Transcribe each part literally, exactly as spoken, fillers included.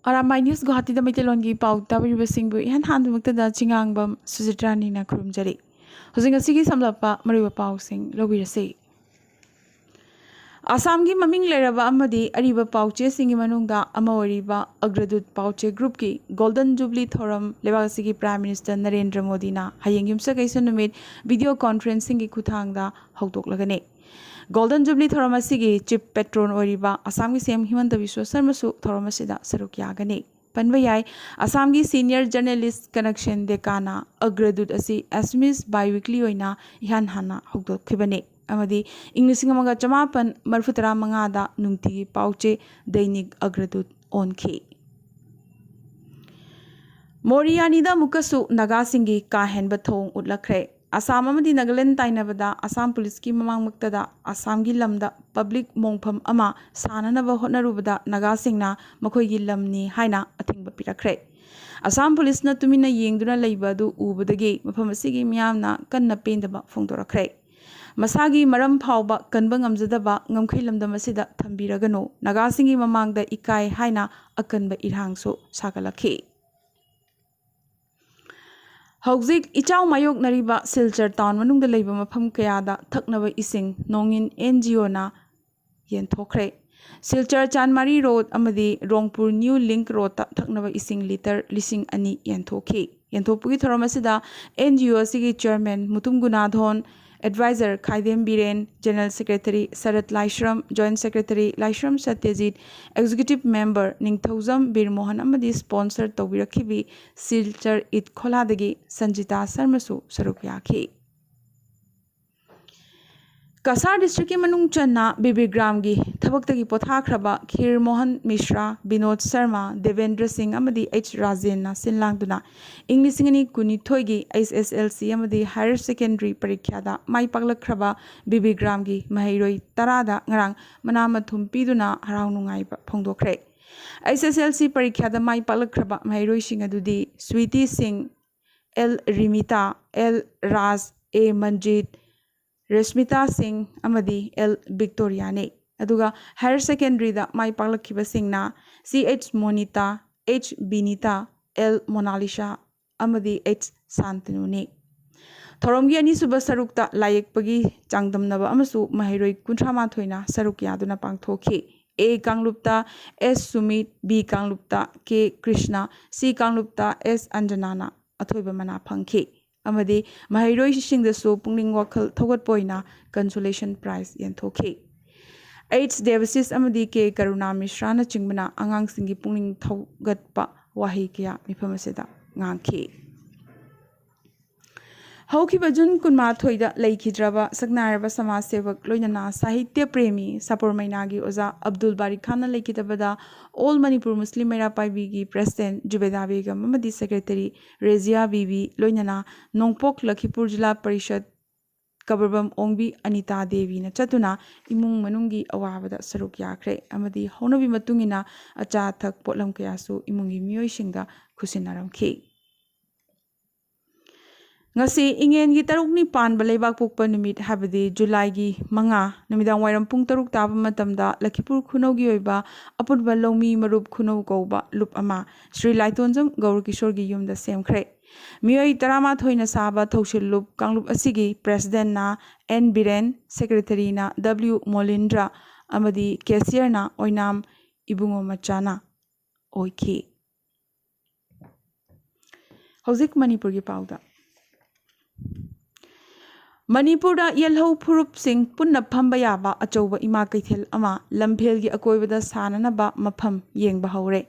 ꯑꯔꯥꯃꯥꯏ news ꯒꯨꯋꯥꯍꯥꯇꯤꯗ ꯃꯩꯇꯩꯂꯣꯟꯒꯤ ꯄꯥꯎ ꯇꯥꯕꯤꯔꯤꯕꯁꯤꯡꯕꯨ ꯏꯍꯥꯟ ꯍꯥꯟꯕꯃꯛꯇꯗ ꯆꯤꯉꯥꯡꯕꯝ ꯁꯨꯖꯤꯇ꯭ꯔꯥꯅꯤꯅ ꯈꯨꯔꯨꯝꯖꯔꯤ꯫ ꯍꯧꯖꯤꯛ ꯉꯁꯤꯒꯤ ꯁꯝꯂꯞꯄ ꯃꯔꯨꯑꯣꯏꯕ ꯄꯥꯎꯁꯤꯡ ꯂꯧꯕꯤꯔꯁꯤ꯫ ꯑꯁꯥꯝꯒꯤ ꯃꯃꯤꯡ ꯂꯩꯔꯕ ꯑꯃꯗꯤ ꯑꯔꯤꯕ ꯄꯥꯎꯆꯦꯁꯤꯡꯒꯤ ꯃꯅꯨꯡꯗ ꯑꯃ ꯑꯣꯏꯔꯤꯕ ꯑꯒ꯭ꯔꯗꯨꯠ ꯄꯥꯎꯆꯦ ꯒ꯭ꯔꯨꯞꯀꯤ ꯒꯣꯜꯗꯟ ꯖꯨꯕꯂꯤ ꯊꯧꯔꯝ ꯂꯩꯕꯥꯛ ꯑꯁꯤꯒꯤ ꯄ꯭ꯔꯥꯏꯝ ꯃꯤꯅꯤꯁꯇꯔ ꯅꯔꯦꯟꯗ꯭ꯔ ꯃꯣꯗꯤꯅ ꯍꯌꯦꯡ ꯌꯨꯝꯁꯀꯩꯁ ꯅꯨꯃꯤꯠ ꯚꯤꯗꯤꯑꯣ ꯀꯣꯟꯐꯔꯦꯟꯁꯤꯡꯒꯤ ꯈꯨꯠꯊꯥꯡꯗ ꯍꯧꯗꯣꯛꯂꯒꯅꯤ꯫ ꯒꯣꯜꯗꯟ ꯖꯨꯕꯂꯤ ꯊꯧꯔꯝ ꯑꯁꯤꯒꯤ ꯆꯤꯐ ꯄꯦꯇ꯭ꯔꯣꯟ ꯑꯣꯏꯔꯤꯕ ꯑꯁꯥꯝꯒꯤ ꯁꯤ ꯑꯦꯝ ꯍꯤꯃꯟꯇ ꯕꯤꯁ꯭ꯋ ꯁꯔꯃꯁꯨ ꯊꯧꯔꯝ ꯑꯁꯤꯗ ꯁꯔꯨꯛ ꯌꯥꯒꯅꯤ꯫ ꯄꯟꯕ ꯌꯥꯏ, ꯑꯁꯥꯝꯒꯤ ꯁꯤꯅꯤꯌꯔ ꯖꯔꯅꯦꯂꯤꯁ ꯀꯅꯛꯁꯦꯟ ꯗꯦꯀꯥꯅ ꯑꯒ꯭ꯔꯗꯨꯠ ꯑꯁꯤ ꯑꯦꯁꯃꯤꯁ ꯕꯥꯏꯋꯤꯛꯂꯤ ꯑꯣꯏꯅ ꯏꯍꯥꯟ ꯍꯥꯟꯅ ꯍꯧꯗꯣꯛꯈꯤꯕꯅꯤ ꯑꯃꯗꯤ ꯏꯪ ꯂꯤꯁꯤꯡ ꯑꯃꯒ ꯆꯃꯥꯄꯟ ꯃꯔꯤꯐꯨ ꯇꯔꯥ ꯃꯉꯥꯗ ꯅꯨꯡꯇꯤꯒꯤ ꯄꯥꯎꯆꯦ ꯗꯩꯅꯤꯛ ꯑꯒ꯭ꯔꯗꯨꯠ ꯑꯣꯟꯈꯤ꯫ ꯃꯣꯔꯤꯌꯥꯅꯤꯗ ꯑꯃꯨꯛꯀꯁꯨ ꯅꯥꯒꯥꯁꯤꯡꯒꯤ ꯀꯥ ꯍꯦꯟꯕ ꯊꯧꯑꯣꯡ ꯎꯠꯂꯛꯈ꯭ꯔꯦ꯫ ꯑꯁꯥꯝ ꯑꯃꯗꯤ ꯅꯥꯒꯥꯂꯦꯟ ꯇꯥꯏꯅꯕꯗ ꯑꯁꯥꯝ ꯄꯨꯂꯤꯁꯀꯤ ꯃꯃꯥꯡꯃꯛꯇꯗ ꯑꯁꯥꯝꯒꯤ ꯂꯝꯗ ꯄꯕ꯭ꯂꯤꯛ ꯃꯣꯡꯐꯝ ꯑꯃ ꯁꯥꯅꯅꯕ ꯍꯣꯠꯅꯔꯨꯕꯗ ꯅꯥꯒꯥꯁꯤꯡꯅ ꯃꯈꯣꯏꯒꯤ ꯂꯝꯅꯤ ꯍꯥꯏꯅ ꯑꯊꯤꯡꯕ ꯄꯤꯔꯛꯈ꯭ꯔꯦ꯫ ꯑꯁꯥꯝ ꯄꯨꯂꯤꯁꯅ ꯇꯨꯃꯤꯟꯅ ꯌꯦꯡꯗꯨꯅ ꯂꯩꯕ ꯑꯗꯨ ꯎꯕꯗꯒꯤ ꯃꯐꯝ ꯑꯁꯤꯒꯤ ꯃꯤꯌꯥꯝꯅ ꯀꯟꯅ ꯄꯦꯟꯗꯕ ꯐꯣꯡꯗꯣꯔꯛꯈ꯭ꯔꯦ꯫ ꯃꯁꯥꯒꯤ ꯃꯔꯝ ꯐꯥꯎꯕ ꯀꯟꯕ ꯉꯝꯖꯗꯕ ꯉꯝꯈꯩ ꯂꯝꯗꯝ ꯑꯁꯤꯗ ꯊꯝꯕꯤꯔꯒꯅꯨ, ꯅꯥꯒꯥꯁꯤꯡꯒꯤ ꯃꯃꯥꯡꯗ ꯏꯀꯥꯏ ꯍꯥꯏꯅ ꯑꯀꯟꯕ ꯏꯔꯥꯡꯁꯨ ꯁꯥꯒꯠꯂꯛꯈꯤ꯫ ꯍꯧꯖꯤꯛ ꯏꯆꯥꯎ ꯃꯥꯌꯣꯛꯅꯔꯤꯕ ꯁꯤꯜꯆꯔ ꯇꯥꯎꯟ ꯃꯅꯨꯡꯗ ꯂꯩꯕ ꯃꯐꯝ ꯀꯌꯥꯗ ꯊꯛꯅꯕ ꯏꯁꯤꯡ ꯅꯣꯡꯏꯟ ꯑꯦꯟ ꯖꯤ ꯑꯣꯅ ꯌꯦꯟꯊꯣꯛꯈ꯭ꯔꯦ꯫ ꯁꯤꯜꯆꯔ ꯆꯥꯟꯃꯥꯔꯤ ꯔꯣꯗ ꯑꯃꯗꯤ ꯔꯣꯡꯄꯨꯔ ꯅ꯭ꯌꯨ ꯂꯤꯡꯛ ꯔꯣꯗꯇ ꯊꯛꯅꯕ ꯏꯁꯤꯡ ꯂꯤꯇꯔ ꯂꯤꯁꯤꯡ ꯑꯅꯤ ꯌꯦꯟꯊꯣꯛꯈꯤ꯫ ꯌꯦꯟꯊꯣꯛꯄꯒꯤ ꯊꯧꯔꯝ ꯑꯁꯤꯗ ꯑꯦꯟ ꯖꯤ ꯑꯣ ꯑꯁꯤꯒꯤ chairman Mutum Gunathon, advisor Khaidem Biren, general secretary Sarat Laishram, joint secretary Laishram Satyajit, executive member Ningthoujam Biramohan ꯑꯃꯗꯤ ꯁ꯭ꯄꯣꯟꯁꯔ ꯇꯧꯕꯤꯔꯛꯈꯤꯕꯤ ꯁꯤꯜꯆꯔ ꯏꯠ ꯈꯣꯂꯥꯗꯒꯤ ꯁꯟꯖꯤꯇꯥ ꯁꯔꯃꯁꯨ ꯁꯔꯨꯛ ꯌꯥꯈꯤ꯫ ꯀꯁꯥꯔ ꯗꯤꯁꯇ꯭ꯔꯤꯛꯀꯤ ꯃꯅꯨꯡ ꯆꯟꯅ ꯕꯤꯕꯤꯒ꯭ꯔꯥꯝꯒꯤ ꯊꯕꯛꯇꯒꯤ ꯄꯣꯊꯥꯈ꯭ꯔꯕ ꯈꯤꯔ ꯃꯣꯍꯟ ꯃꯤꯁ꯭ꯔꯥ, ꯕꯤꯅꯣꯗ ꯁꯔꯃ, ꯗꯦꯕꯦꯟꯗ꯭ꯔ ꯁꯤꯡ ꯑꯃꯗꯤ ꯑꯩꯆ ꯔꯥꯖꯦꯟꯅ ꯁꯤꯟ ꯂꯥꯡꯗꯨꯅ ꯏꯪ ꯂꯤꯁꯤꯡ ꯑꯅꯤ ꯀꯨꯟꯅꯤꯊꯣꯏꯒꯤ ꯑꯩꯆ ꯑꯦꯁ ꯑꯦꯜ ꯁꯤ ꯑꯃꯗꯤ ꯍꯥꯌꯔ ꯁꯦꯀꯦꯟꯗꯔꯤ ꯄꯔꯤꯈ꯭ꯌꯥꯗ ꯃꯥꯏ ꯄꯥꯛꯂꯛꯈ꯭ꯔꯕ ꯕꯤꯕꯤꯒ꯭ꯔꯥꯝꯒꯤ ꯃꯍꯩꯔꯣꯏ ꯇꯔꯥꯗ ꯉꯔꯥꯡ ꯃꯅꯥ ꯃꯊꯨꯝ ꯄꯤꯗꯨꯅ ꯍꯔꯥꯎ ꯅꯨꯡꯉꯥꯏꯕ ꯐꯣꯡꯗꯣꯛꯈ꯭ꯔꯦ꯫ ꯑꯩꯆ ꯑꯦꯁ ꯑꯦꯜ ꯁꯤ ꯄꯔꯤꯈ꯭ꯌꯥꯗ ꯃꯥꯏ ꯄꯥꯛꯂꯛꯈ꯭ꯔꯕ ꯃꯍꯩꯔꯣꯏꯁꯤꯡ ꯑꯗꯨꯗꯤ ꯁ꯭ꯋꯤꯇꯤ ꯁꯤꯡ, ꯑꯦꯜ ꯔꯤꯃꯤꯇꯥ, ꯑꯦꯜ ꯔꯥꯖ, ꯑꯦ ꯃꯟꯖꯤꯠ, ꯔꯦꯁꯃꯤꯇꯥ ꯁꯤꯡ ꯑꯃꯗꯤ ꯑꯦꯜ ꯚꯤꯛꯇꯣꯔꯤꯌꯥꯅꯤ꯫ ꯑꯗꯨꯒ higher secondary ꯗ ꯃꯥꯏ ꯄꯥꯛꯂꯛꯈꯤꯕꯁꯤꯡꯅ C H ꯃꯣꯅꯤꯇꯥ, H Binita, L Mona Lisa ꯑꯃꯗꯤ H ꯁꯥꯟꯇꯅꯨꯅꯤ꯫ ꯊꯧꯔꯝꯒꯤ ꯑꯅꯤꯁꯨꯕ ꯁꯔꯨꯛꯇ ꯂꯥꯏꯌꯦꯛꯄꯒꯤ ꯆꯥꯡꯗꯝꯅꯕ ꯑꯃꯁꯨ ꯃꯍꯩꯔꯣꯏ ꯀꯨꯟꯊ꯭ꯔꯥ ꯃꯥꯊꯣꯏꯅ ꯁꯔꯨꯛ ꯌꯥꯗꯨꯅ ꯄꯥꯡꯊꯣꯛꯈꯤ꯫ A ꯀꯥꯡꯂꯨꯞꯇ S Sumit, B ꯀꯥꯡꯂꯨꯞꯇ K Krishna, C ꯀꯥꯡꯂꯨꯞꯇ S ꯑꯟꯖꯅꯥꯅ ꯑꯊꯣꯏꯕ ꯃꯅꯥ ꯐꯪꯈꯤ꯫ ꯑꯃꯗꯤ ꯃꯍꯩꯔꯣꯏꯁꯤꯡꯗꯁꯨ ꯄꯨꯛꯅꯤꯡ ꯋꯥꯈꯜ ꯊꯧꯒꯠꯄ ꯑꯣꯏꯅ consolation prize ꯌꯦꯟꯊꯣꯛꯈꯤ꯫ H ꯗꯦꯕꯁꯤꯁ ꯑꯃꯗꯤ K ꯀꯔꯨꯅꯥ ꯃꯤꯁ꯭ꯔꯥꯅꯆꯤꯡꯕꯅ ꯑꯉꯥꯡꯁꯤꯡꯒꯤ ꯄꯨꯛꯅꯤꯡ ꯊꯧꯒꯠꯄ ꯋꯥꯍꯩ ꯀꯌꯥ ꯃꯤꯐꯝ ꯑꯁꯤꯗ ꯉꯥꯡꯈꯤ꯫ ꯍꯧꯈꯤꯕ ꯖꯨꯟ ꯀꯨꯟꯃꯥꯊꯣꯏꯗ ꯂꯩꯈꯤꯗ꯭ꯔꯕ ꯁꯛꯅꯥꯏꯔꯕ ꯁꯃꯥꯖ ꯁꯦꯋꯛ ꯂꯣꯏꯅꯅ ꯁꯥꯍꯤꯇ꯭ꯌ ꯄ꯭ꯔꯦꯃꯤ ꯁꯥꯄꯨꯔ ꯃꯩꯅꯥꯒꯤ ꯑꯣꯖꯥ ꯑꯕꯗꯨꯜ ꯕꯥꯔꯤ ꯈꯥꯟꯅ ꯂꯩꯈꯤꯗꯕꯗ All ꯃꯅꯤꯄꯨꯔ ꯃꯨꯁꯂꯤꯝ ꯃꯩꯔꯥ ꯄꯥꯏꯕꯤꯒꯤ president ꯖꯨꯕꯦꯗꯥ ꯕꯦꯒꯝ ꯑꯃꯗꯤ secretary ꯔꯦꯖꯤꯌꯥ ꯕꯤꯕꯤ ꯂꯣꯏꯅꯅ ꯅꯣꯡꯄꯣꯛ ꯂꯈꯤꯄꯨꯔ ꯖꯤꯂꯥ ꯄꯔꯤꯁꯠ ꯀꯕꯔꯕꯝ ꯑꯣꯡꯕꯤ ꯑꯅꯤꯇꯥ ꯗꯦꯕꯤꯅ ꯆꯠꯇꯨꯅ ꯏꯃꯨꯡ ꯃꯅꯨꯡꯒꯤ ꯑꯋꯥꯕꯗ ꯁꯔꯨꯛ ꯌꯥꯈ꯭ꯔꯦ ꯑꯃꯗꯤ ꯍꯧꯅꯕꯤ ꯃꯇꯨꯡ ꯏꯟꯅ ꯑꯆꯥ ꯑꯊꯛ ꯄꯣꯠꯂꯝ ꯀꯌꯥꯁꯨ ꯏꯃꯨꯡꯒꯤ ꯃꯤꯑꯣꯏꯁꯤꯡꯗ ꯈꯨꯠꯁꯤꯟꯅꯔꯝꯈꯤ꯫ ꯉꯁꯤ ꯏꯉꯦꯟꯒꯤ ꯇꯔꯨꯛꯅꯤ ꯄꯥꯟꯕ ꯂꯩꯕꯥꯛ ꯄꯣꯛꯄ ꯅꯨꯃꯤꯠ, ꯍꯥꯏꯕꯗꯤ ꯖꯨꯂꯥꯏꯒꯤ ꯃꯉꯥ, ꯅꯨꯃꯤꯗꯥꯡ ꯋꯥꯏꯔꯝ ꯄꯨꯡ ꯇꯔꯨꯛ ꯇꯥꯕ ꯃꯇꯝꯗ ꯂꯈꯤꯄꯨꯔ ꯈꯨꯅꯧꯒꯤ ꯑꯣꯏꯕ ꯑꯄꯨꯟꯕ ꯂꯧꯃꯤ ꯃꯔꯨꯞ ꯈꯨꯅꯧ ꯀꯧꯕ ꯂꯨꯞ ꯑꯃ ꯁ꯭ꯔꯤ ꯂꯥꯏꯇꯣꯟꯖꯝ ꯒꯧꯔꯀꯤꯁꯣꯔꯒꯤ ꯌꯨꯝꯗ ꯁꯦꯝꯈ꯭ꯔꯦ꯫ ꯃꯤꯑꯣꯏ ꯇꯔꯥꯃꯥꯊꯣꯏꯅ ꯁꯥꯕ ꯊꯧꯁꯤꯜ ꯂꯨꯞ ꯀꯥꯡꯂꯨꯞ ꯑꯁꯤꯒꯤ presidentꯅ N ꯕꯤꯔꯦꯟ, secretaryꯅ W ꯃꯣꯂꯤꯟꯗ꯭ꯔ ꯑꯃꯗꯤ cashierꯅ ꯑꯣꯏꯅꯥꯝ ꯏꯕꯨꯡꯉꯣ ꯃꯆꯥꯅ ꯑꯣꯏꯈꯤ꯫ ꯍꯧꯖꯤꯛ ꯃꯅꯤꯄꯨꯔꯒꯤ ꯄꯥꯎꯗ꯫ ꯃꯅꯤꯄꯨꯔꯗ ꯌꯦꯜꯍꯧ ꯐꯨꯔꯨꯞꯁꯤꯡ ꯄꯨꯟꯅ ꯐꯝꯕ ꯌꯥꯕ ꯑꯆꯧꯕ ꯏꯃꯥ ꯀꯩꯊꯦꯜ ꯑꯃ ꯂꯝꯐꯦꯜꯒꯤ ꯑꯀꯣꯏꯕꯗ ꯁꯥꯅꯅꯕ ꯃꯐꯝ ꯌꯦꯡꯕ ꯍꯧꯔꯦ꯫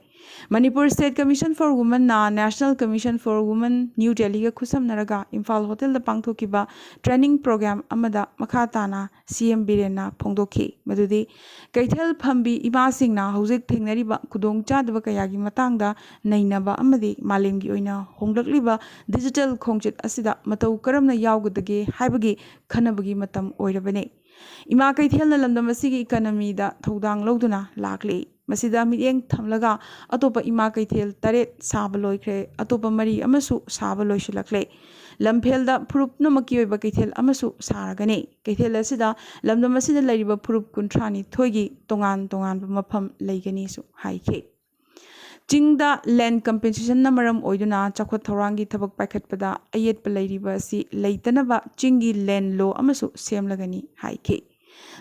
Manipur State Commission for Womenꯅ National Commission for Women New Delhiꯒ ꯈꯨꯠꯁꯝꯅꯔꯒ Imphal ꯍꯣꯇꯦꯜꯗ ꯄꯥꯡꯊꯣꯛꯈꯤꯕ training program ꯑꯃꯗ ꯃꯈꯥ ꯇꯥꯅ C M ꯕꯤꯔꯦꯟꯅ ꯐꯣꯡꯗꯣꯛꯈꯤ꯫ ꯃꯗꯨꯗꯤ ꯀꯩꯊꯦꯜ ꯐꯝꯕꯤ ꯏꯃꯥꯁꯤꯡꯅ ꯍꯧꯖꯤꯛ ꯊꯦꯡꯅꯔꯤꯕ ꯈꯨꯗꯣꯡꯆꯥꯗꯕ ꯀꯌꯥꯒꯤ ꯃꯇꯥꯡꯗ ꯅꯩꯅꯕ ꯑꯃꯗꯤ ꯃꯥꯂꯦꯝꯒꯤ ꯑꯣꯏꯅ ꯍꯣꯡꯂꯛꯂꯤꯕ digital ꯈꯣꯡꯆꯠ ꯑꯁꯤꯗ ꯃꯇꯧ ꯀꯔꯝꯅ ꯌꯥꯎꯒꯗꯒꯦ ꯍꯥꯏꯕꯒꯤ ꯈꯟꯅꯕꯒꯤ ꯃꯇꯝ ꯑꯣꯏꯔꯕꯅꯤ꯫ ꯏꯃꯥ ꯀꯩꯊꯦꯜꯅ ꯂꯝꯗꯝ ꯑꯁꯤꯒꯤ economyꯗ ꯊꯧꯗꯥꯡ ꯂꯧꯗꯨꯅ ꯂꯥꯛꯂꯤ꯫ ꯃꯁꯤꯗ ꯃꯤꯠꯌꯦꯡ ꯊꯝꯂꯒ ꯑꯇꯣꯞꯄ ꯏꯃꯥ ꯀꯩꯊꯦꯜ ꯇꯔꯦꯠ ꯁꯥꯕ ꯂꯣꯏꯈ꯭ꯔꯦ, ꯑꯇꯣꯞꯄ ꯃꯔꯤ ꯑꯃꯁꯨ ꯁꯥꯕ ꯂꯣꯏꯁꯤꯜꯂꯛꯂꯦ꯫ ꯂꯝꯐꯦꯜꯗ ꯐꯨꯔꯨꯞ ꯄꯨꯝꯅꯃꯛꯀꯤ ꯑꯣꯏꯕ ꯀꯩꯊꯦꯜ ꯑꯃꯁꯨ ꯁꯥꯔꯒꯅꯤ꯫ ꯀꯩꯊꯦꯜ ꯑꯁꯤꯗ ꯂꯝꯗꯝ ꯑꯁꯤꯗ ꯂꯩꯔꯤꯕ ꯐꯨꯔꯨꯞ ꯀꯨꯟꯊ꯭ꯔꯥꯅꯤꯊꯣꯏꯒꯤ ꯇꯣꯉꯥꯟ ꯇꯣꯉꯥꯟꯕ ꯃꯐꯝ ꯂꯩꯒꯅꯤꯁꯨ ꯍꯥꯏꯈꯤ꯫ ꯆꯤꯡꯗ land compensationꯅ ꯃꯔꯝ ꯑꯣꯏꯗꯨꯅ ꯆꯥꯎꯈꯠ ꯊꯧꯔꯥꯡꯒꯤ ꯊꯕꯛ ꯄꯥꯏꯈꯠꯄꯗ ꯑꯌꯦꯠꯄ ꯂꯩꯔꯤꯕ ꯑꯁꯤ ꯂꯩꯇꯅꯕ ꯆꯤꯡꯒꯤ land law ꯑꯃꯁꯨ ꯁꯦꯝꯂꯒꯅꯤ ꯍꯥꯏꯈꯤ꯫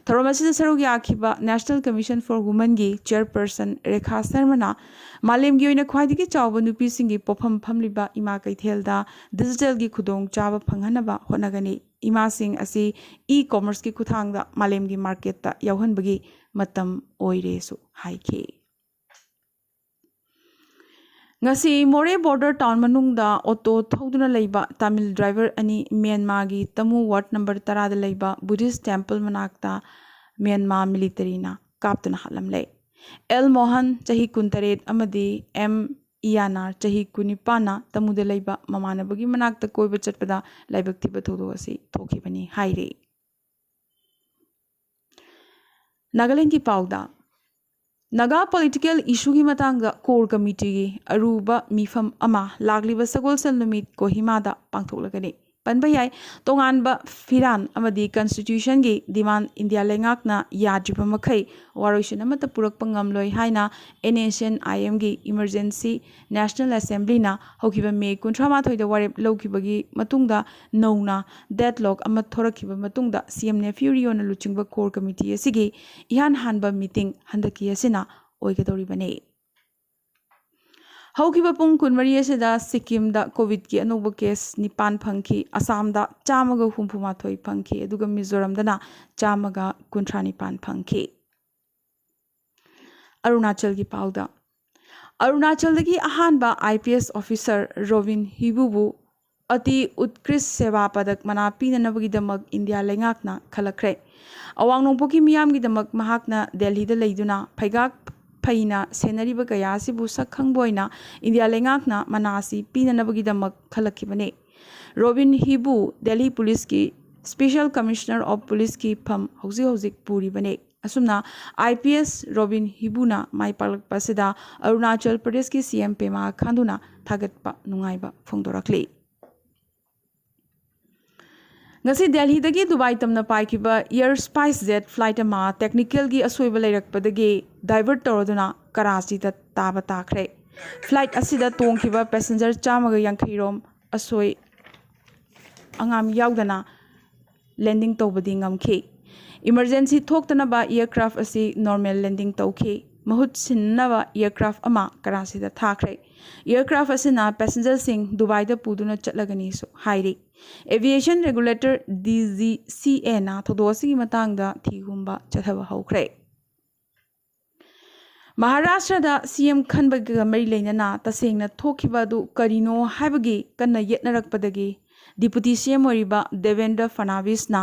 ꯊꯧꯔꯝ ꯑꯁꯤꯗ ꯁꯔꯨꯛ ꯌꯥꯈꯤꯕ National Commission for Womenꯒꯤ chairperson Rekha ꯁꯔꯃꯅ ꯃꯥꯂꯦꯝꯒꯤ ꯑꯣꯏꯅ ꯈ꯭ꯋꯥꯏꯗꯒꯤ ꯆꯥꯎꯕ ꯅꯨꯄꯤꯁꯤꯡꯒꯤ ꯄꯣꯠꯐꯝ ꯐꯝꯂꯤꯕ ꯏꯃꯥ ꯀꯩꯊꯦꯜꯗ digitalꯒꯤ ꯈꯨꯗꯣꯡꯆꯥꯕ ꯐꯪꯍꯟꯅꯕ ꯍꯣꯠꯅꯒꯅꯤ꯫ ꯏꯃꯥꯁꯤꯡ ꯑꯁꯤ e-commerceꯀꯤ ꯈꯨꯠꯊꯥꯡꯗ ꯃꯥꯂꯦꯝꯒꯤ marketꯇ ꯌꯥꯎꯍꯟꯕꯒꯤ ꯃꯇꯝ ꯑꯣꯏꯔꯦꯁꯨ ꯍꯥꯏꯈꯤ꯫ ꯉꯁꯤ ꯃꯣꯔꯦ border town ꯃꯅꯨꯡꯗ auto ꯊꯧꯗꯨꯅ ꯂꯩꯕ ꯇꯥꯃꯤꯜ driver ꯑꯅꯤ ꯃ꯭ꯌꯥꯟꯃꯥꯔꯒꯤ ꯇꯃꯨ ward number ꯇꯔꯥꯗ ꯂꯩꯕ Buddhist temple ꯃꯅꯥꯛꯇ ꯃ꯭ꯌꯥꯟꯃꯥꯔ militaryꯅ ꯀꯥꯞꯇꯨꯅ ꯍꯥꯠꯂꯝꯂꯦ꯫ ꯑꯦꯜ ꯃꯣꯍꯟ, ꯆꯍꯤ ꯀꯨꯟꯇꯔꯦꯠ, ꯑꯃꯗꯤ ꯑꯦꯝ ꯏꯌꯥꯅꯥꯔ, ꯆꯍꯤ ꯀꯨꯟꯅꯤꯄꯥꯟꯅ ꯇꯃꯨꯗ ꯂꯩꯕ ꯃꯃꯥꯟꯅꯕꯒꯤ ꯃꯅꯥꯛꯇ ꯀꯣꯏꯕ ꯆꯠꯄꯗ ꯂꯥꯏꯕꯛ ꯊꯤꯕ ꯊꯧꯗꯣꯛ ꯑꯁꯤ ꯊꯣꯛꯈꯤꯕꯅꯤ ꯍꯥꯏꯔꯤ꯫ ꯅꯥꯒꯥꯂꯦꯟꯒꯤ ꯄꯥꯎꯗ, ꯅꯥꯒꯥ political issueꯒꯤ ꯃꯇꯥꯡꯗ core committeeꯒꯤ ꯑꯔꯨꯕ ꯃꯤꯐꯝ ꯑꯃ ꯂꯥꯛꯂꯤꯕ ꯁꯒꯣꯜꯁꯦꯜ ꯅꯨꯃꯤꯠ ꯀꯣꯍꯤꯃꯥꯗ ꯄꯥꯡꯊꯣꯛꯂꯒꯅꯤ꯫ ꯄꯟꯕ ꯌꯥꯏ, ꯇꯣꯉꯥꯟꯕ ꯐꯤꯔꯥꯟ ꯑꯃꯗꯤ constitutionꯒꯤ demand ꯏꯟꯗꯤꯌꯥ ꯂꯩꯉꯥꯛꯅ ꯌꯥꯗ꯭ꯔꯤꯕ ꯃꯈꯩ ꯋꯥꯔꯣꯏꯁꯤꯟ ꯑꯃꯠꯇ ꯄꯨꯔꯛꯄ ꯉꯝꯂꯣꯏ ꯍꯥꯏꯅ NSCN-IMꯒꯤ emergency National Assemblyꯅ ꯍꯧꯈꯤꯕ ꯃꯦ ꯀꯨꯟꯊ꯭ꯔꯥ ꯃꯥꯊꯣꯏꯗ ꯋꯥꯔꯦꯞ ꯂꯧꯈꯤꯕꯒꯤ ꯃꯇꯨꯡꯗ ꯅꯧꯅ deadlock ꯑꯃ ꯊꯣꯔꯛꯈꯤꯕ ꯃꯇꯨꯡꯗ CM Neiphiu Rioꯅ ꯂꯨꯆꯤꯡꯕ core committee ꯑꯁꯤꯒꯤ ꯏꯍꯥꯟ ꯍꯥꯟꯕ meeting ꯍꯟꯗꯛꯀꯤ ꯑꯁꯤꯅ ꯑꯣꯏꯒꯗꯧꯔꯤꯕꯅꯤ꯫ ꯍꯧꯈꯤꯕ ꯄꯨꯡ ꯀꯨꯟꯃꯔꯤ ꯑꯁꯤꯗ ꯁꯤꯛꯀꯤꯝꯗ COVIDꯀꯤ ꯑꯅꯧꯕ case ꯅꯤꯄꯥꯟ ꯐꯪꯈꯤ, ꯑꯁꯥꯝꯗ ꯆꯥꯝꯃꯒ ꯍꯨꯝꯐꯨ ꯃꯥꯊꯣꯏ ꯐꯪꯈꯤ, ꯑꯗꯨꯒ ꯃꯤꯖꯣꯔꯥꯝꯗꯅ ꯆꯥꯝꯃꯒ ꯀꯨꯟꯊ꯭ꯔꯥ ꯅꯤꯄꯥꯟ ꯐꯪꯈꯤ꯫ ꯑꯔꯨꯅꯥꯆꯜꯒꯤ ꯄꯥꯎꯗ, ꯑꯔꯨꯅꯥꯆꯜꯗꯒꯤ ꯑꯍꯥꯟꯕ IPS officer ꯔꯣꯕꯤꯟ ꯍꯤꯕꯨꯕꯨ ꯑꯇꯤ ꯎꯠꯀ꯭ꯔꯤꯁ ꯁꯦꯕꯥ ꯄꯗꯛ ꯃꯅꯥ ꯄꯤꯅꯅꯕꯒꯤꯗꯃꯛ ꯏꯟꯗꯤꯌꯥ ꯂꯩꯉꯥꯛꯅ ꯈꯜꯂꯛꯈ꯭ꯔꯦ꯫ ꯑꯋꯥꯡ ꯅꯣꯡꯄꯣꯛꯀꯤ ꯃꯤꯌꯥꯝꯒꯤꯗꯃꯛ ꯃꯍꯥꯛꯅ ꯗꯦꯜꯍꯤꯗ ꯂꯩꯗꯨꯅ ꯐꯩꯒꯥꯛ ꯐꯩꯅ ꯁꯦꯟꯅꯔꯤꯕ ꯀꯌꯥ ꯑꯁꯤꯕꯨ ꯁꯛ ꯈꯪꯕ ꯑꯣꯏꯅ ꯏꯟꯗꯤꯌꯥ ꯂꯩꯉꯥꯛꯅ ꯃꯅꯥ ꯑꯁꯤ ꯄꯤꯅꯅꯕꯒꯤꯗꯃꯛ ꯈꯜꯂꯛꯈꯤꯕꯅꯤ꯫ ꯔꯣꯕꯤꯟ ꯍꯤꯕꯨ ꯗꯦꯜꯍꯤ ꯄꯨꯂꯤꯁꯀꯤ Special Commissioner of Policeꯀꯤ ꯐꯝ ꯍꯧꯖꯤꯛ ꯍꯧꯖꯤꯛ ꯄꯨꯔꯤꯕꯅꯤ꯫ ꯑꯁꯨꯝꯅ IPS ꯔꯣꯕꯤꯟ ꯍꯤꯕꯨꯅ ꯃꯥꯏ ꯄꯥꯛꯂꯛꯄ ꯑꯁꯤꯗ ꯑꯔꯨꯅꯥꯆꯜ ꯄ꯭ꯔꯗꯦꯁꯀꯤ CM ꯄꯦꯃꯥ ꯈꯥꯟꯗꯨꯅ ꯊꯥꯒꯠꯄ ꯅꯨꯡꯉꯥꯏꯕ ꯐꯣꯡꯗꯣꯔꯛꯂꯤ꯫ ꯉꯁꯤ ꯗꯦꯜꯍꯤꯗꯒꯤ ꯗꯨꯕꯥꯏ ꯇꯝꯅ ꯄꯥꯏꯈꯤꯕ Air Spice Jet flight ꯑꯃ technicalꯒꯤ ꯑꯁꯣꯏꯕ ꯂꯩꯔꯛꯄꯗꯒꯤ divert ꯇꯧꯔꯗꯨꯅ ꯀꯔꯥꯆꯤꯗ ꯇꯥꯕ ꯇꯥꯈ꯭ꯔꯦ꯫ Flight ꯑꯁꯤꯗ ꯇꯣꯡꯈꯤꯕ passenger ꯆꯥꯝꯃꯒ ꯌꯥꯡꯈꯩ ꯔꯣꯝ ꯑꯁꯣꯏ ꯑꯉꯥꯝ ꯌꯥꯎꯗꯅ landing ꯇꯧꯕꯗꯤ ꯉꯝꯈꯤ꯫ Emergency ꯊꯣꯛꯇꯅꯕ aircraft ꯑꯁꯤ normal landing ꯇꯧꯈꯤ꯫ ꯃꯍꯨꯠ ꯁꯤꯟꯅꯕ aircraft ꯑꯃ ꯀꯔꯥꯆꯤꯗ ꯊꯥꯈ꯭ꯔꯦ꯫ Aircraft ꯑꯁꯤꯅ passengerꯁꯤꯡ ꯗꯨꯕꯥꯏꯗ ꯄꯨꯗꯨꯅ ꯆꯠꯂꯒꯅꯤꯁꯨ ꯍꯥꯏꯔꯤ꯫ Aviation regulator DGCAꯅ ꯊꯧꯗꯣꯛ ꯑꯁꯤꯒꯤ ꯃꯇꯥꯡꯗ ꯊꯤꯍꯨꯝꯕ ꯆꯠꯊꯕ ꯍꯧꯈ꯭ꯔꯦ꯫ ꯃꯍꯥꯔꯥꯁꯇ꯭ꯔꯗ CM ꯈꯟꯕꯒ ꯃꯔꯤ ꯂꯩꯅꯅ ꯇꯁꯦꯡꯅ ꯊꯣꯛꯈꯤꯕ ꯑꯗꯨ ꯀꯔꯤꯅꯣ ꯍꯥꯏꯕꯒꯤ ꯀꯟꯅ ꯌꯦꯠꯅꯔꯛꯄꯗꯒꯤ Deputy CM ꯑꯣꯏꯔꯤꯕ ꯗꯦꯕꯦꯟꯗ꯭ꯔ ꯐꯅꯥꯕꯤꯁꯅ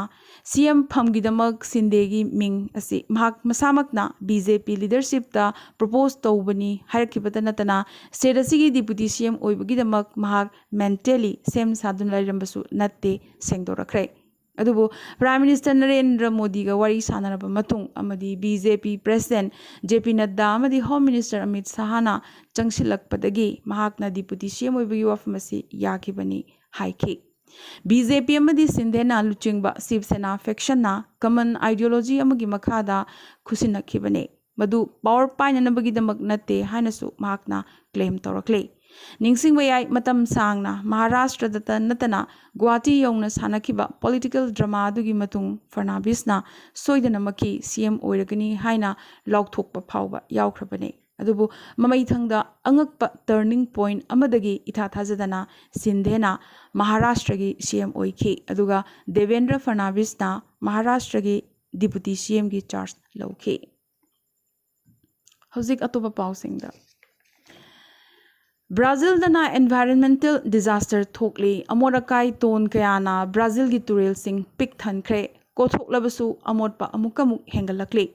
CM ꯐꯝꯒꯤꯗꯃꯛ ꯁꯤꯟꯗꯦꯒꯤ ꯃꯤꯡ ꯑꯁꯤ ꯃꯍꯥꯛ ꯃꯁꯥꯃꯛꯅ BJP leadershipꯇ propose ꯇꯧꯕꯅꯤ ꯍꯥꯏꯔꯛꯈꯤꯕꯇ ꯅꯠꯇꯅ state ꯑꯁꯤꯒꯤ Deputy CM ꯑꯣꯏꯕꯒꯤꯗꯃꯛ ꯃꯍꯥꯛ mentally ꯁꯦꯝ ꯁꯥꯗꯨꯅ ꯂꯩꯔꯝꯕꯁꯨ ꯅꯠꯇꯦ ꯁꯦꯡꯗꯣꯔꯛꯈ꯭ꯔꯦ꯫ ꯑꯗꯨꯕꯨ Prime Minister ꯅꯔꯦꯟꯗ꯭ꯔ ꯃꯣꯗꯤꯒ ꯋꯥꯔꯤ ꯁꯥꯟꯅꯔꯕ ꯃꯇꯨꯡ ꯑꯃꯗꯤ BJP President JP ꯅꯗ꯭ꯗꯥ ꯑꯃꯗꯤ Home Minister ꯑꯃꯤꯠ ꯁꯥꯍꯅ ꯆꯪꯁꯤꯜꯂꯛꯄꯗꯒꯤ ꯃꯍꯥꯛꯅ Deputy CM ꯑꯣꯏꯕꯒꯤ ꯋꯥꯐꯝ ꯑꯁꯤ ꯌꯥꯈꯤꯕꯅꯤ ꯍꯥꯏꯈꯤ꯫ BJP ꯑꯃꯗꯤ ꯁꯤꯟꯗꯦꯅ ꯂꯨꯆꯤꯡꯕ ꯁꯤꯕ ꯁꯦꯅꯥ factionꯅ common ideology ꯑꯃꯒꯤ ꯃꯈꯥꯗ ꯈꯨꯠꯁꯤꯟꯅꯈꯤꯕꯅꯤ꯫ ꯃꯗꯨ power ꯄꯥꯏꯅꯅꯕꯒꯤꯗꯃꯛ ꯅꯠꯇꯦ ꯍꯥꯏꯅꯁꯨ ꯃꯍꯥꯛꯅ claim ꯇꯧꯔꯛꯂꯤ꯫ ꯅꯤꯡꯁꯤꯡꯕ ꯌꯥꯏ, ꯃꯇꯝ ꯁꯥꯡꯅ ꯃꯍꯥꯔꯥꯁꯇ꯭ꯔꯗꯇ ꯅꯠꯇꯅ ꯒꯨꯋꯥꯍꯥꯇꯤ ꯌꯧꯅ ꯁꯥꯟꯅꯈꯤꯕ political drama ꯑꯗꯨꯒꯤ ꯃꯇꯨꯡ ꯐꯔꯅꯥꯕꯤꯁꯅ ꯁꯣꯏꯗꯅꯃꯛꯀꯤ CM ꯑꯣꯏꯔꯒꯅꯤ ꯍꯥꯏꯅ ꯂꯥꯎꯊꯣꯛꯄ ꯐꯥꯎꯕ ꯌꯥꯎꯈ꯭ꯔꯕꯅꯤ꯫ ꯑꯗꯨꯕꯨ ꯃꯃꯩꯊꯪꯗ ꯑꯉꯛꯄ turning point ꯑꯃꯗꯒꯤ ꯏꯊꯥ ꯊꯥꯖꯗꯅ ꯁꯤꯟꯗꯦꯅ ꯃꯍꯥꯔꯥꯁꯇ꯭ꯔꯒꯤ CM ꯑꯣꯏꯈꯤ, ꯑꯗꯨꯒ ꯗꯦꯕꯦꯟꯗ꯭ꯔ ꯐꯔꯅꯥꯕꯤꯁꯅ ꯃꯍꯥꯔꯥꯁꯇ꯭ꯔꯒꯤ Deputy CMꯒꯤ charge ꯂꯧꯈꯤ꯫ ꯍꯧꯖꯤꯛ ꯑꯇꯣꯞꯄ ꯄꯥꯎꯁꯤꯡꯗ꯫ ꯕ꯭ꯔꯥꯖꯤꯜꯗꯅ environmental disaster ꯊꯣꯛꯂꯤ꯫ ꯑꯃꯣꯠ ꯑꯀꯥꯏ ꯇꯣꯟ ꯀꯌꯥꯅ ꯕ꯭ꯔꯥꯖꯤꯜꯒꯤ ꯇꯨꯔꯦꯜꯁꯤꯡ ꯄꯤꯛ ꯊꯟꯈ꯭ꯔꯦ꯫ ꯀꯣꯊꯣꯛꯂꯕꯁꯨ ꯑꯃꯣꯠꯄ ꯑꯃꯨꯛꯀꯃꯨꯛ ꯍꯦꯟꯒꯠꯂꯛꯂꯤ꯫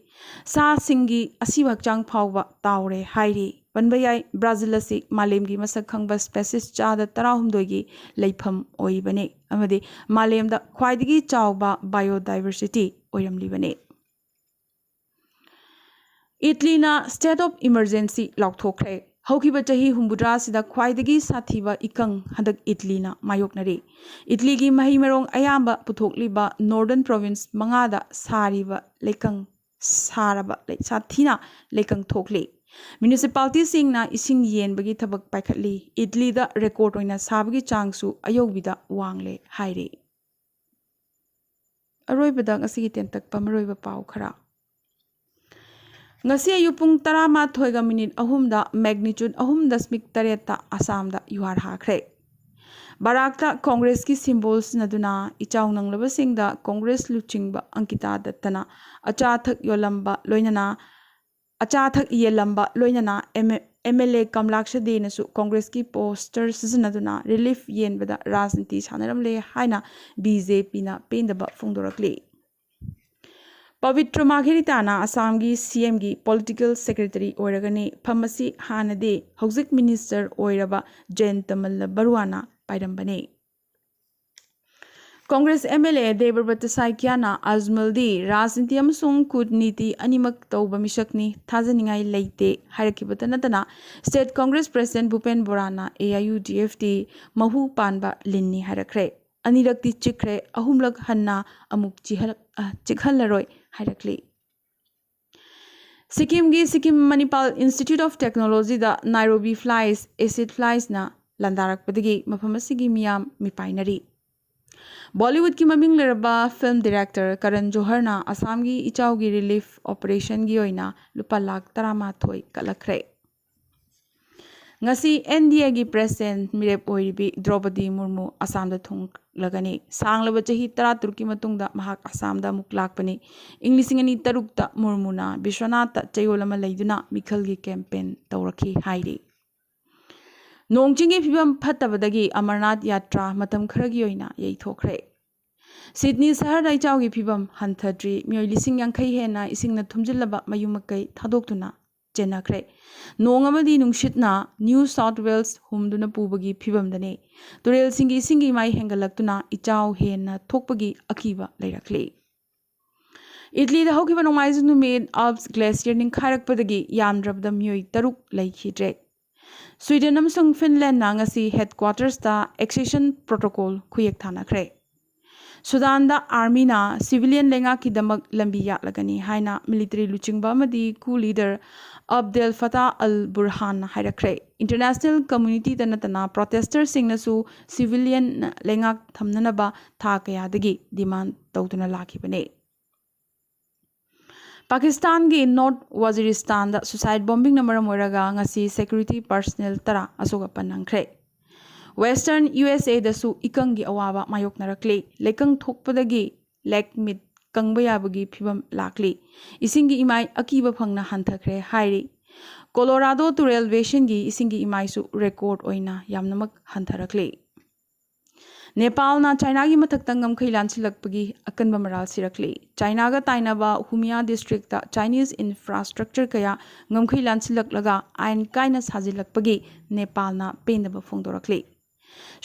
ꯁꯥꯁꯤꯡꯒꯤ ꯑꯁꯤꯕ ꯍꯛꯆꯥꯡ ꯐꯥꯎꯕ ꯇꯥꯎꯔꯦ ꯍꯥꯏꯔꯤ꯫ ꯄꯟꯕ ꯌꯥꯏ, ꯕ꯭ꯔꯥꯖꯤꯜ ꯑꯁꯤ ꯃꯥꯂꯦꯝꯒꯤ ꯃꯁꯛ ꯈꯪꯕ species ꯆꯥꯗ ꯇꯔꯥꯍꯨꯝꯗꯣꯏꯒꯤ ꯂꯩꯐꯝ ꯑꯣꯏꯕꯅꯤ ꯑꯃꯗꯤ ꯃꯥꯂꯦꯝꯗ ꯈ꯭ꯋꯥꯏꯗꯒꯤ ꯆꯥꯎꯕ biodiversity ꯑꯣꯏꯔꯝꯂꯤꯕꯅꯤ꯫ ꯏꯠꯂꯤꯅ state of emergency ꯂꯥꯎꯊꯣꯛꯈ꯭ꯔꯦ꯫ ꯍꯧꯈꯤꯕ ꯆꯍꯤ ꯍꯨꯝꯐꯨꯇꯔꯥꯁꯤꯗ ꯈ꯭ꯋꯥꯏꯗꯒꯤ ꯁꯥꯊꯤꯕ ꯏꯀꯪ ꯍꯟꯗꯛ ꯏꯠꯂꯤꯅ ꯃꯥꯌꯣꯛꯅꯔꯤ꯫ ꯏꯠꯂꯤꯒꯤ ꯃꯍꯩ ꯃꯔꯣꯡ ꯑꯌꯥꯝꯕ ꯄꯨꯊꯣꯛꯂꯤꯕ Northern Province ꯃꯉꯥꯗ ꯁꯥꯔꯤꯕ ꯂꯩꯀꯪ ꯁꯥꯔꯕ ꯂꯩ-, ꯁꯥꯊꯤꯅ ꯂꯩꯀꯪ ꯊꯣꯛꯂꯤ꯫ Municipalityꯁꯤꯡꯅ ꯏꯁꯤꯡ ꯌꯦꯟꯕꯒꯤ ꯊꯕꯛ ꯄꯥꯏꯈꯠꯂꯤ꯫ ꯏꯠꯂꯤꯗ record ꯑꯣꯏꯅ ꯁꯥꯕꯒꯤ ꯆꯥꯡꯁꯨ ꯑꯌꯧꯕꯤꯗ ꯋꯥꯡꯂꯦ ꯍꯥꯏꯔꯤ꯫ ꯑꯔꯣꯏꯕꯗ ꯉꯁꯤꯒꯤ ꯇꯦꯟꯇꯛꯄ ꯃꯔꯨꯑꯣꯏꯕ ꯄꯥꯎ ꯈꯔ꯫ ꯉꯁꯤ ꯑꯌꯨꯛ ꯄꯨꯡ ꯇꯔꯥꯃꯥꯊꯣꯏꯒ ꯃꯤꯅꯤꯠ ꯑꯍꯨꯝꯗ magnitude ꯑꯍꯨꯝ ꯗꯁꯃꯤꯛ ꯇꯔꯦꯠꯇ ꯑꯁꯥꯝꯗ ꯌꯨꯍꯥꯔ ꯍꯥꯈ꯭ꯔꯦ꯫ ꯕꯔꯥꯛꯇ ꯀꯣꯡꯒ꯭ꯔꯦꯁꯀꯤ symbol ꯁꯤꯖꯤꯟꯅꯗꯨꯅ ꯏꯆꯥꯎ ꯅꯪꯂꯕꯁꯤꯡꯗ ꯀꯣꯡꯒ꯭ꯔꯦꯁ ꯂꯨꯆꯤꯡꯕ ꯑꯪꯀꯤꯇꯥ ꯗꯠꯇꯅ ꯑꯆꯥ ꯑꯊꯛ ꯌꯣꯜꯂꯝꯕ ꯂꯣꯏꯅꯅ, ꯑꯆꯥ ꯑꯊꯛ ꯌꯦꯜꯂꯝꯕ ꯂꯣꯏꯅꯅ ꯑꯦꯝ-, MLA ꯀꯝꯂꯥꯛꯁ ꯗꯦꯅꯁꯨ ꯀꯣꯡꯒ꯭ꯔꯦꯁꯀꯤ poster ꯁꯤꯖꯤꯟꯅꯗꯨꯅ relief ꯌꯦꯟꯕꯗ ꯔꯥꯖꯅꯤꯇꯤ ꯁꯥꯟꯅꯔꯝꯂꯦ ꯍꯥꯏꯅ BJPꯅ ꯄꯦꯟꯗꯕ ꯐꯣꯡꯗꯣꯔꯛꯂꯤ꯫ ꯄꯕꯤꯇ꯭ꯔ ꯃꯥꯘꯦꯔꯤꯇꯥꯅ ꯑꯁꯥꯝꯒꯤ CMꯒꯤ political secretary ꯑꯣꯏꯔꯒꯅꯤ꯫ ꯐꯝ ꯑꯁꯤ ꯍꯥꯟꯅꯗꯤ ꯍꯧꯖꯤꯛ minister ꯑꯣꯏꯔꯕ ꯖꯌꯟꯇ ꯃꯜꯂ ꯕꯔꯨꯋꯥꯅ ꯄꯥꯏꯔꯝꯕꯅꯤ꯫ ꯀꯣꯡꯒ꯭ꯔꯦꯁ MLA ꯗꯦꯕꯕ꯭ꯔꯇ ꯁꯥꯏꯀꯤꯌꯥꯅ ꯑꯖꯃꯜꯗꯤ ꯔꯥꯖꯅꯤꯇꯤ ꯑꯃꯁꯨꯡ ꯀꯨꯠꯅꯤꯇꯤ ꯑꯅꯤꯃꯛ ꯇꯧꯕ ꯃꯤꯁꯛꯅꯤ, ꯊꯥꯖꯅꯤꯡꯉꯥꯏ ꯂꯩꯇꯦ ꯍꯥꯏꯔꯛꯈꯤꯕꯇ ꯅꯠꯇꯅ, state Congress President ꯚꯨꯄꯦꯟ ꯕꯣꯔꯥꯅ AIUDFꯗꯤ ꯃꯍꯨ ꯄꯥꯟꯕ ꯂꯤꯟꯅꯤ ꯍꯥꯏꯔꯛꯈ꯭ꯔꯦ꯫ ꯑꯅꯤꯔꯛꯇꯤ ꯆꯤꯛꯈ꯭ꯔꯦ, ꯑꯍꯨꯝꯂꯛ ꯍꯟꯅ ꯑꯃꯨꯛ ꯆꯤꯍꯜ-, ꯑ, ꯆꯤꯛꯍꯜꯂꯔꯣꯏ ꯍꯥꯏꯔꯛꯂꯤ꯫ ꯁꯤꯛꯀꯤꯝꯒꯤ Sikkim Manipal Institute of Technologyꯗ Nairobi flies, acid fliesꯅ ꯂꯥꯟꯗꯥꯔꯛꯄꯗꯒꯤ ꯃꯐꯝ ꯑꯁꯤꯒꯤ ꯃꯤꯌꯥꯝ ꯃꯤꯄꯥꯏꯅꯔꯤ꯫ Bollywoodꯀꯤ ꯃꯃꯤꯡ ꯂꯩꯔꯕ film director ꯀꯔꯟ ꯖꯣꯍꯔꯅ ꯑꯁꯥꯝꯒꯤ ꯏꯆꯥꯎꯒꯤ relief operationꯒꯤ ꯑꯣꯏꯅ ꯂꯨꯄꯥ ꯂꯥꯈ ꯇꯔꯥꯃꯥꯊꯣꯏ ꯀꯠꯂꯛꯈ꯭ꯔꯦ꯫ ꯉꯁꯤ NDAꯒꯤ president ꯃꯤꯔꯦꯞ ꯑꯣꯏꯔꯤꯕꯤ ꯗ꯭ꯔꯧꯄꯗꯤ ꯃꯨꯔꯃꯨ ꯑꯁꯥꯝꯗ ꯊꯨꯡꯂꯒꯅꯤ꯫ ꯁꯥꯡꯂꯕ ꯆꯍꯤ ꯇꯔꯥꯇꯔꯨꯛꯀꯤ ꯃꯇꯨꯡꯗ ꯃꯍꯥꯛ ꯑꯁꯥꯝꯗ ꯑꯃꯨꯛ ꯂꯥꯛꯄꯅꯤ꯫ ꯏꯪ ꯂꯤꯁꯤꯡ ꯑꯅꯤ ꯇꯔꯨꯛꯇ ꯃꯨꯔꯃꯨꯅ ꯕꯤꯁ꯭ꯋꯅꯥꯊꯇ ꯆꯌꯣꯜ ꯑꯃ ꯂꯩꯗꯨꯅ ꯃꯤꯈꯜꯒꯤ campaign ꯇꯧꯔꯛꯈꯤ ꯍꯥꯏꯔꯤ꯫ ꯅꯣꯡ ꯆꯤꯡꯒꯤ ꯐꯤꯕꯝ ꯐꯠꯇꯕꯗꯒꯤ ꯑꯃꯔꯅꯥꯊ ꯌꯥꯇ꯭ꯔꯥ ꯃꯇꯝ ꯈꯔꯒꯤ ꯑꯣꯏꯅ ꯌꯩꯊꯣꯛꯈ꯭ꯔꯦ꯫ ꯁꯤꯗꯅꯤ ꯁꯍꯔꯗ ꯏꯆꯥꯎꯒꯤ ꯐꯤꯕꯝ ꯍꯟꯊꯗ꯭ꯔꯤ꯫ ꯃꯤꯑꯣꯏ ꯂꯤꯁꯤꯡ ꯌꯥꯡꯈꯩ ꯍꯦꯟꯅ ꯏꯁꯤꯡꯅ ꯊꯨꯝꯖꯤꯜꯂꯕ ꯃꯌꯨꯝ ꯃꯀꯩ ꯊꯥꯗꯣꯛꯇꯨꯅ ꯆꯦꯟꯅꯈ꯭ꯔꯦ꯫ ꯅꯣꯡ ꯑꯃꯗꯤ ꯅꯨꯡꯁꯤꯠꯅ New South Wales ꯍꯨꯝꯗꯨꯅ ꯄꯨꯕꯒꯤ ꯐꯤꯕꯝꯗꯅꯤ꯫ ꯇꯨꯔꯦꯜꯁꯤꯡꯒꯤ ꯏꯁꯤꯡꯒꯤ ꯏꯃꯥꯏ ꯍꯦꯟꯒꯠꯂꯛꯇꯨꯅ ꯏꯆꯥꯎ ꯍꯦꯟꯅ ꯊꯣꯛꯄꯒꯤ ꯑꯀꯤꯕ ꯂꯩꯔꯛꯂꯤ꯫ ꯏꯠꯂꯤꯗ ꯍꯧꯈꯤꯕ ꯅꯣꯡꯃꯥꯏꯖꯤꯡ ꯅꯨꯃꯤꯠ Alps glacier ꯅꯤꯡꯈꯥꯏꯔꯛꯄꯗꯒꯤ ꯌꯥꯝꯗ꯭ꯔꯕꯗ ꯃꯤꯑꯣꯏ ꯇꯔꯨꯛ ꯂꯩꯈꯤꯗ꯭ꯔꯦ꯫ ꯁ꯭ꯋꯤꯗꯦꯟ ꯑꯃꯁꯨꯡ ꯐꯤꯟꯂꯦꯟꯗꯅ ꯉꯁꯤ headquarters ꯇ accession protocol ꯈꯨꯌꯦꯛ ꯊꯥꯅꯈ꯭ꯔꯦ꯫ ꯁꯨꯗꯥꯟꯗ army ꯅ civilian ꯂꯩꯉꯥꯛꯀꯤꯗꯃꯛ ꯂꯝꯕꯤ ꯌꯥꯠꯂꯒꯅꯤ ꯍꯥꯏꯅ military ꯂꯨꯆꯤꯡꯕ ꯑꯃꯗꯤ coup leader ꯑꯕꯗꯦꯜ ꯐꯇꯥ ꯑꯜ ꯕꯨꯔꯍꯥꯟꯅ ꯍꯥꯏꯔꯛꯈ꯭ꯔꯦ꯫ International community ꯗ ꯅꯠꯇꯅ protester ꯁꯤꯡꯅꯁꯨ civilian ꯂꯩꯉꯥꯛ ꯊꯝꯅꯅꯕ ꯊꯥ ꯀꯌꯥꯗꯒꯤ demand ꯇꯧꯗꯨꯅ ꯂꯥꯛꯈꯤꯕꯅꯤ꯫ ꯄꯥꯀꯤꯁꯇꯥꯟꯒꯤ North Waziristan ꯗ suicide bombing ꯅ ꯃꯔꯝ ꯑꯣꯏꯔꯒ ꯉꯁꯤ security personnel ꯇꯔꯥ ꯑꯁꯣꯛ ꯑꯄꯟ ꯅꯪꯈ꯭ꯔꯦ꯫ Western U S A ꯗꯁꯨ ꯏꯀꯪꯒꯤ ꯑꯋꯥꯕ ꯃꯥꯌꯣꯛꯅꯔꯛꯂꯤ꯫ ꯂꯩꯀꯪ ꯊꯣꯛꯄꯗꯒꯤ ꯂꯦꯛ ꯃꯤꯠ ꯀꯪꯕ ꯌꯥꯕꯒꯤ ꯐꯤꯕꯝ ꯂꯥꯛꯂꯤ꯫ ꯏꯁꯤꯡꯒꯤ ꯏꯃꯥꯏ ꯑꯀꯤꯕ ꯐꯪꯅ ꯍꯟꯊꯈ꯭ꯔꯦ ꯍꯥꯏꯔꯤ꯫ Colorado ꯇꯨꯔꯦꯜ basin ꯒꯤ ꯏꯁꯤꯡꯒꯤ ꯏꯃꯥꯏꯁꯨ record ꯑꯣꯏꯅ ꯌꯥꯝꯅꯃꯛ ꯍꯟꯊꯔꯛꯂꯤ꯫ ꯅꯦꯄꯥꯜꯅ ꯆꯥꯏꯅꯥꯒꯤ ꯃꯊꯛꯇ ꯉꯝꯈꯩ ꯂꯥꯟꯁꯤꯜꯂꯛꯄꯒꯤ ꯑꯀꯟꯕ ꯃꯔꯥꯜ ꯁꯤꯔꯛꯂꯤ꯫ ꯆꯥꯏꯅꯥꯒ ꯇꯥꯏꯅꯕ ꯍꯨꯃꯤꯌꯥ district ꯇ Chinese infrastructure ꯀꯌꯥ ꯉꯝꯈꯩ ꯂꯥꯟꯁꯤꯜꯂꯛꯂꯒ ꯑꯥꯏꯟ ꯀꯥꯏꯅ ꯁꯥꯖꯤꯜꯂꯛꯄꯒꯤ ꯅꯦꯄꯥꯜꯅ ꯄꯦꯟꯗꯕ ꯐꯣꯡꯗꯣꯔꯛꯂꯤ꯫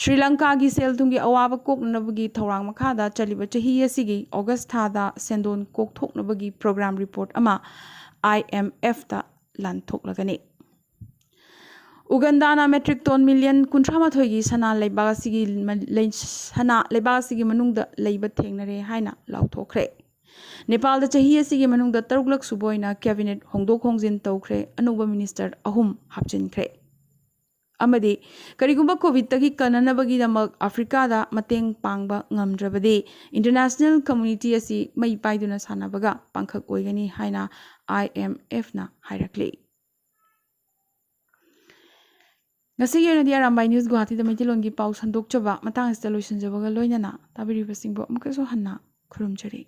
ꯁ꯭ꯔꯤ ꯂꯪꯀꯥꯒꯤ ꯁꯦꯜ ꯊꯨꯝꯒꯤ ꯑꯋꯥꯕ ꯀꯣꯛꯅꯅꯕꯒꯤ ꯊꯧꯔꯥꯡ ꯃꯈꯥꯗ ꯆꯠꯂꯤꯕ ꯆꯍꯤ ꯑꯁꯤꯒꯤ August ꯊꯥꯗ ꯁꯦꯟꯗꯣꯟ ꯀꯣꯛꯊꯣꯛꯅꯕꯒꯤ program report ꯑꯃ I M F ꯇ ꯂꯥꯟꯊꯣꯛꯂꯒꯅꯤ꯫ ꯎꯒꯟꯗꯥꯅ metric ton million ꯀꯨꯟꯊ꯭ꯔꯥ ꯃꯥꯊꯣꯏꯒꯤ ꯁꯅꯥ ꯂꯩꯕꯥꯛ ꯑꯁꯤꯒꯤ ꯃ-, ꯂꯩ-, ꯁꯅꯥ ꯂꯩꯕꯥꯛ ꯑꯁꯤꯒꯤ ꯃꯅꯨꯡꯗ ꯂꯩꯕ ꯊꯦꯡꯅꯔꯦ ꯍꯥꯏꯅ ꯂꯥꯎꯊꯣꯛꯈ꯭ꯔꯦ꯫ ꯅꯦꯄꯥꯜꯗ ꯆꯍꯤ ꯑꯁꯤꯒꯤ ꯃꯅꯨꯡꯗ ꯇꯔꯨꯛꯂꯛ ꯁꯨꯕ ꯑꯣꯏꯅ cabinet ꯍꯣꯡꯗꯣꯛ ꯍꯣꯡꯖꯤꯟ ꯇꯧꯈ꯭ꯔꯦ, ꯑꯅꯧꯕ minister ꯑꯍꯨꯝ ꯍꯥꯞꯆꯤꯟꯈ꯭ꯔꯦ꯫ ꯑꯃꯗꯤ ꯀꯔꯤꯒꯨꯝꯕ COVID ꯇꯒꯤ ꯀꯟꯅꯅꯕꯒꯤꯗꯃꯛ ꯑꯐ꯭ꯔꯤꯀꯥꯗ ꯃꯇꯦꯡ ꯄꯥꯡꯕ ꯉꯝꯗ꯭ꯔꯕꯗꯤ international community ꯑꯁꯤ ꯃꯩ ꯄꯥꯏꯗꯨꯅ ꯁꯥꯟꯅꯕꯒ ꯄꯥꯡꯈꯛ ꯑꯣꯏꯒꯅꯤ ꯍꯥꯏꯅ I M F ꯅ ꯍꯥꯏꯔꯛꯂꯤ꯫ ꯉꯁꯤꯒꯤ ꯑꯣꯏꯅꯗꯤ ꯑꯔꯥꯝꯕꯥꯏ news ꯒꯨꯋꯥꯍꯥꯇꯤꯗ ꯃꯩꯇꯩꯂꯣꯟꯒꯤ ꯄꯥꯎ ꯁꯟꯗꯣꯛꯆꯕ ꯃꯇꯥꯡ ꯑꯁꯤꯗ ꯂꯣꯏꯁꯤꯟꯖꯕꯒ ꯂꯣꯏꯅꯅ ꯇꯥꯕꯤꯔꯤꯕꯁꯤꯡꯕꯨ ꯑꯃꯨꯛꯀꯁꯨ ꯍꯟꯅ ꯈꯨꯔꯨꯝꯖꯔꯤ꯫